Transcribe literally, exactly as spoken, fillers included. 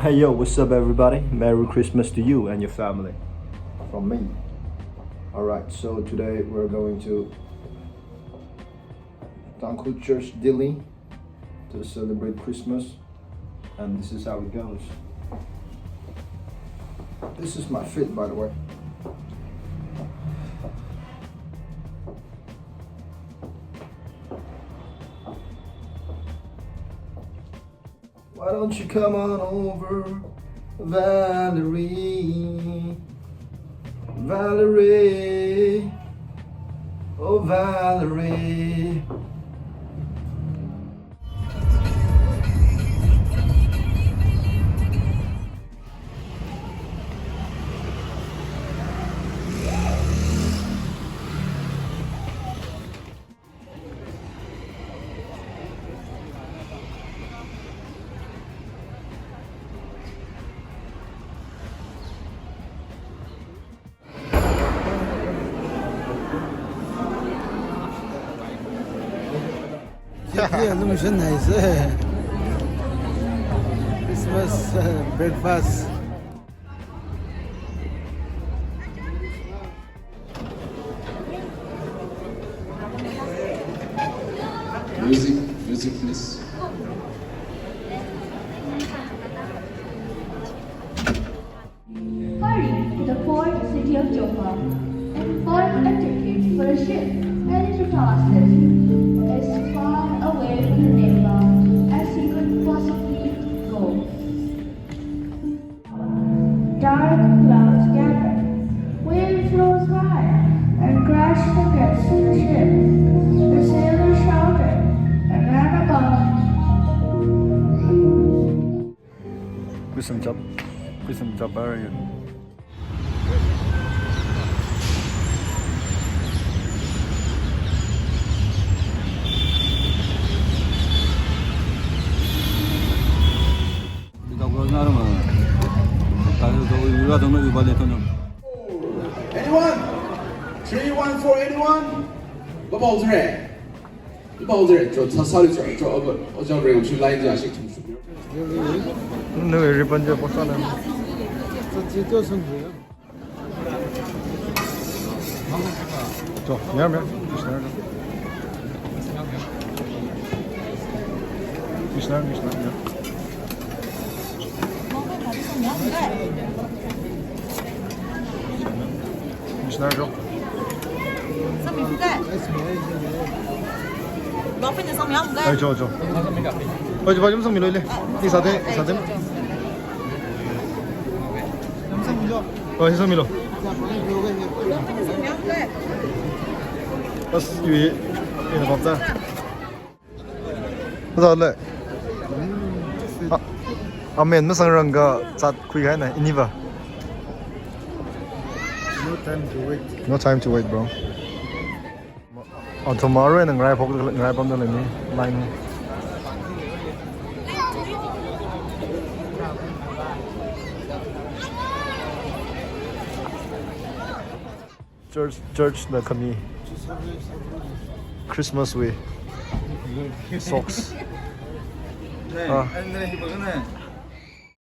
Hey yo, what's up everybody? Merry Christmas to you and your family. From me. Alright, so today we're going to Tangkhul Church Dili to celebrate Christmas, and this is how it goes. This is my fit, by the way. Why don't you come on over, Valerie? Valerie, oh Valerie. Christmas, uh, breakfast. Music, music, please. Hurry to the port city of Joppa and book a ticket for a ship heading to Tarsus, as far away from Nineveh as he could possibly go. Dark clouds gather. Waves rose high and crashed against the ship. The sailors shouted and ran about. Christmas job, Christmas job area. Anyone? Three one four, anyone? Babao zre. Babao zre. Cho, sa, sa, cho, cho, aba, oja re, uchu line ja, shik, chum, chum. No, ribbon jo, posa na. Cho, yam, yam. Krishna, Krishna, Krishna, yam. Krishna, jo. Ai, cho, cho. Oi, cho, cho, sangmilu le. Isāte, isāte. Oi, sangmilu. Bas, yui, yui, bapta. Zale. A, amen, masangrang ka chat khui kahaina, iniva. No time to wait. No time to wait, bro. A, tomorrow nang rai phok, rai pam da le ni, line. Church, church na khami. Christmas wui socks. Ah.